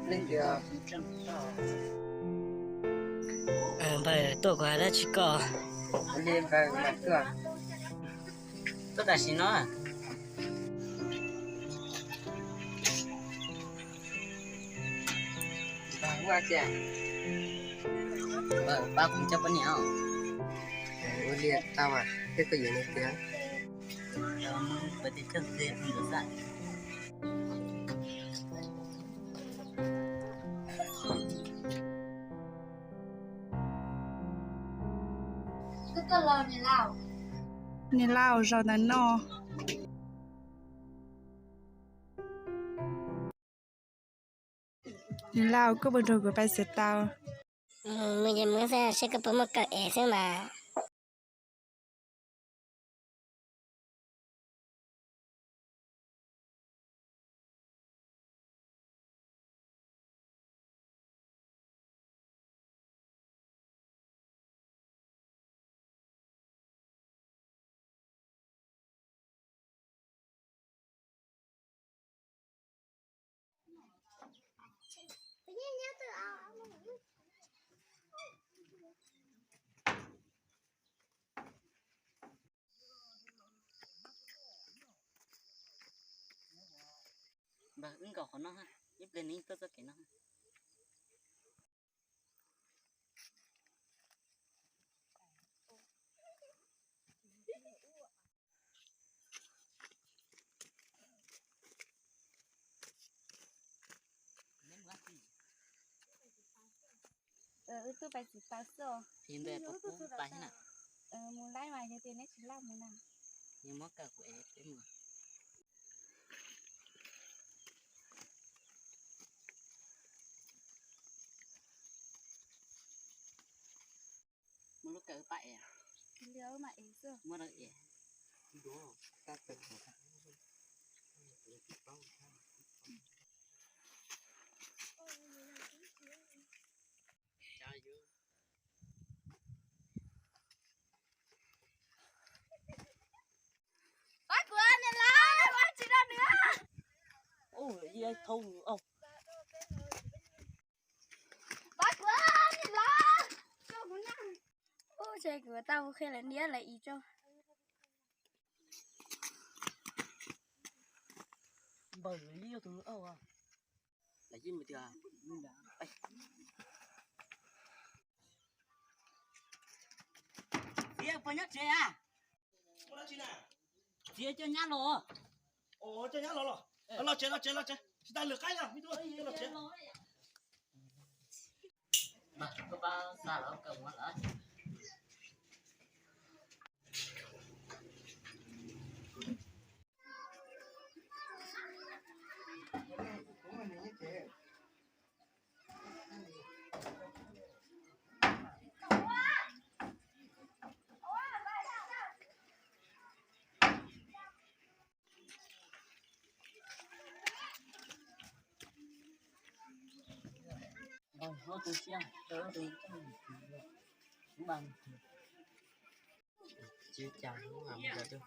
Npawg, tuaj kuv hais dab tsi koj? Tuaj tam sim no. Npawg, pab kuv coj poj niam os. Ua li tau mas, thiab koj yuav nws tiag. Niam laus, zaum ntawm no. Niam laus, koj puas nrog kuv pais xev tau? Mus ces mus xwb, seb koj puas muaj kawm es xwb mas. Npawg, wb nkaum qhov no, ib pliag nws tuaj txoj kev no. Wb tuaj pais txiv tau xwb. Mus laij mas yog tias neb tsis laj mus na. Muab kawm kuv es peb mus. Muab lub kawm pab es. Muab lub es. Pab kuv, niam laus, pab tsis tau nws. Pab kuv, niam laus. Ub, ces kuv tau qhia lawv niam lawv txiv tso. Npawg, lawv yeej yog tus auj. Lawv yeej mus tiag. Txiv, puas nyob tsev a? Txiv, coj nyab los. Coj nyab los los. Los tsev, los tsev, los tsev. Tsis tas lwm qaib los, me tub, los tsev. Tsis cas, mus kawm twb